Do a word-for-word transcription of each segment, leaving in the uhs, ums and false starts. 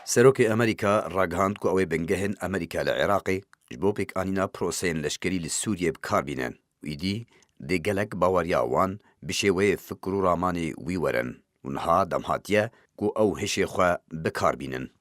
Serokê Amerîka ragihand ku ew ê bingehên Amerîka li Iraqê ji bo pêkanîna proseyên leşkerî li Sûriyê bi kar bînin û îdî dê gelek baweriya wan bi şêweyê fikr û ramanê wî werin û niha dem hatiye ku ew hişê xwe bi kar bînin.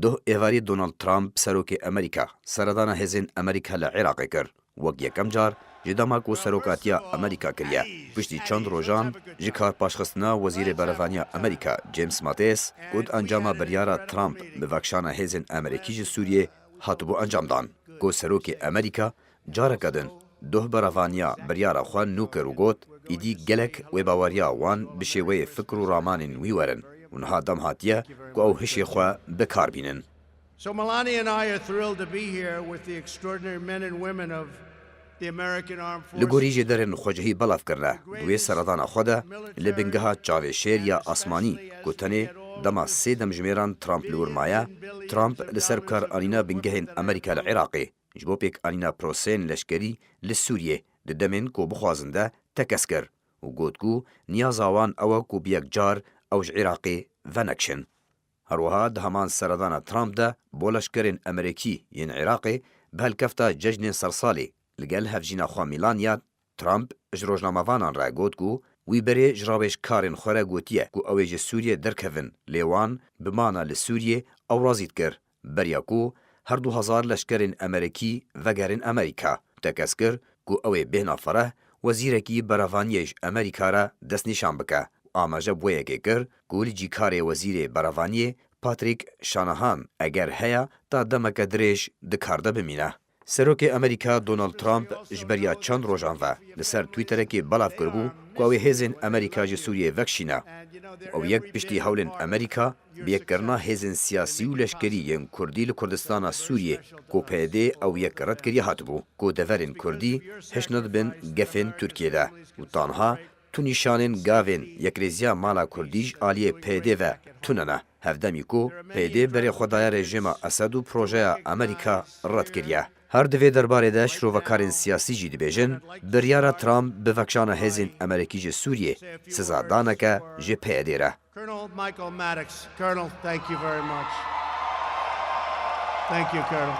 Duh êvarî Donald Trump, serokê Amerîka, seredana hêzên Amerîka li Iraqê kir. Wek yekem car ji dema ku serokatiya Amerîka kiriye. Piştî çend rojan ji karpaşxistina Wezîrê Berevaniya Amerîka James Mattis, ku di encama biryara Trump bi vekşana hêzên Amerîkî ji Sûriyê hatibû encamdan, ku serokê Amerîka careke din duh berevaniya biryara xwe nû kir û got, îdî gelek wê baweriya wan bi şêweyê fikr û ramanên wî werin û niha dem hatiye ku ew hişê xwe bi kar bînin. So Melania and I are thrilled to be here with the extraordinary men and women of the American Armed Forces. Li gorî jêderên xwecihî belav kirine, di wê seredana xwe de li bingeha çavê şêr ya asmanî, ku tenê dema sê demjimêran Trump li wir maye, Trump li ser bikaranîna bingehên Amerîka li Iraqê ji bo pêkanîna proseyên leşkerî li Sûriyê di demên ku bixwazin de tekez kir û got ku niyaza wan ew e ku bi yek car ew ji Iraqê venekişin. Her wiha di heman seredana Trump de bo leşkerên Amerîkî yên Iraqê bi helkefta cejnên sersalê li gel hevjîna xwe Melania, Trump ji rojnamevanan re got ku wî berê ji rawêjkarên xwe re gotiye ku ew ê ji Sûriyê derkevin, lê wan bi mana li Sûriyê ew razî dikir, beriya ku her du hezar leşkerên Amerîkî vegerin Amerîka. Tekez kir ku ew ê bêhna fereh wezîrekî berevaniyê ji Amerîka re destnîşan bike. Amaje bi wê yekê kir ku li cîkarê wezîrê berevaniyê Patrick Shanahan, eger heye, ta demeke dirêj di kar de bimîne. Serokê Amerîka Donald Trump ji beriya çend rojan ve li ser Twitterekê belav kiribû ku ew ê hêzên Amerîka ji Sûriyê vekişîne. Ew yek piştî hewlên Amerîka bi yekkirina hêzên siyasî û leşkerî yên Kurdî li Kurdistana Sûriyê ku P Y D ew yek red kiriye hatibû ku deverên Kurdî hişne dibin gefên Tirkiyê de û tanha tu nîşanên gavên yekrêziya mala Kurdî ji aliyê P Y D ve tune ne. Hevdemî ku P Y D berê xwe daye rejîma Esed û projeya Amerîka red kiriye. Her di vê derbarê de şirovekarên siyasî jî dibêjin, biryara Trump bi vekşana hêzên Amerîkî ji Sûriyê sizadaneke ji P Y D re. Colonel Michael Maddox. Colonel, thank you very much. Thank you, Colonel.